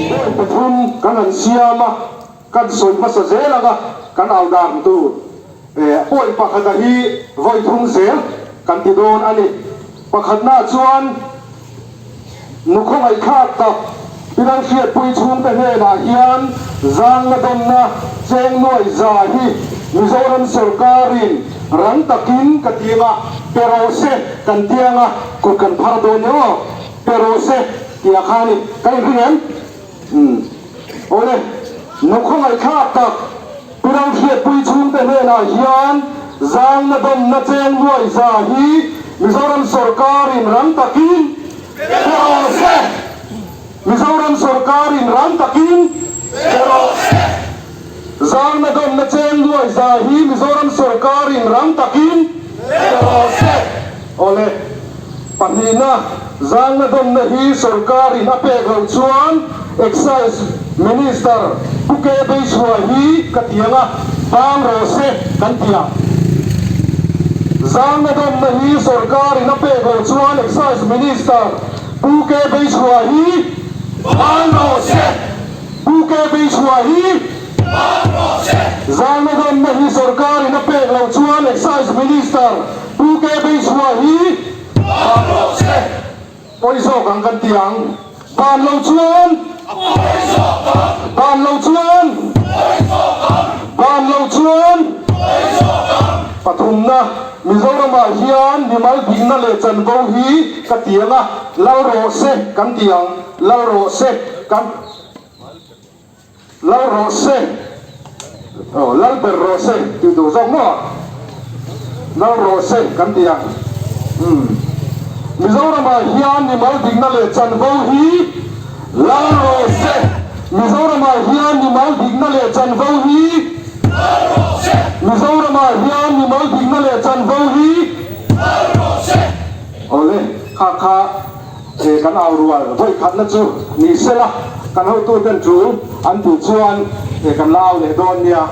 Point pathum kan han siam a, kan sawi hmasa zel ang a, kan au dan tur point pakhata hi vawi thum zel kan ti dawn a ni. Pakhatnaah chuan nu khawngaihthlak tak Pilang Hriatpui chhungte hnenah hian zangna dawnna cheng nuai za hi Mizoram sawrkarin rang takin ka ti anga pe rawh se kan ti anga kut kan phar dawn nia aw pe rawh se tih ah khanin ka inring em? Umm awle nu khawngaihthlak tak Pilang Hriatpui chhungte hnenah hian zangna dawnna cheng nuai za hi Mizoram sawrkarin rang takin pe rawh se! Mizoram sawrkarin rang takin pe rawh se! Zangna dawnna cheng nuai za hi Mizoram sawrkarin rang takin pe rawh se! Awle, pahnihna, zangna dawnna hi sawrkarin a pek loh chuan Excise Minister Pu Ke Beishua hi ka ti ang a, bang rawh se kan ti ang. Zangna dawnna hi sawrkarin a pek loh chuan Excise Minister Pu Ke Beishua hi bang rawh se! Pu Ke Beishua hi bang rawh se! Zangna dawnna hi sawrkarin a pek loh chuan Excise Minister Pu Ke Beishua hi bang rawh se! Pawi zawk ang kan ti ang. Ban lo chuan. A pawi zawk ang. Ban lo chuan. Pawi zawk ang. Ban lo chuan. Pawi zawk ang. Pathumna, Mizoramah hian mimal dikna leh chanvo hi ka ti ang a, lal rawh se kan ti ang, lal rawh se kan. Lal rawh se, aw lal ber rawh se tih duh zawk maw? Lal rawh se kan ti ang. Umm. Mizoramah hian mimal dikna leh chanvo hi lal rawh se. Mizoramah hian mimal dikna leh chanvo hi lal rawh se. Mizoramah hian mimal dikna leh chanvo hi lal rawh se. Awle, kha kha. He kan au rual vawi khatna chu ni sela, kan hotuten tul an tih chuan he kan la au leh dawn nia.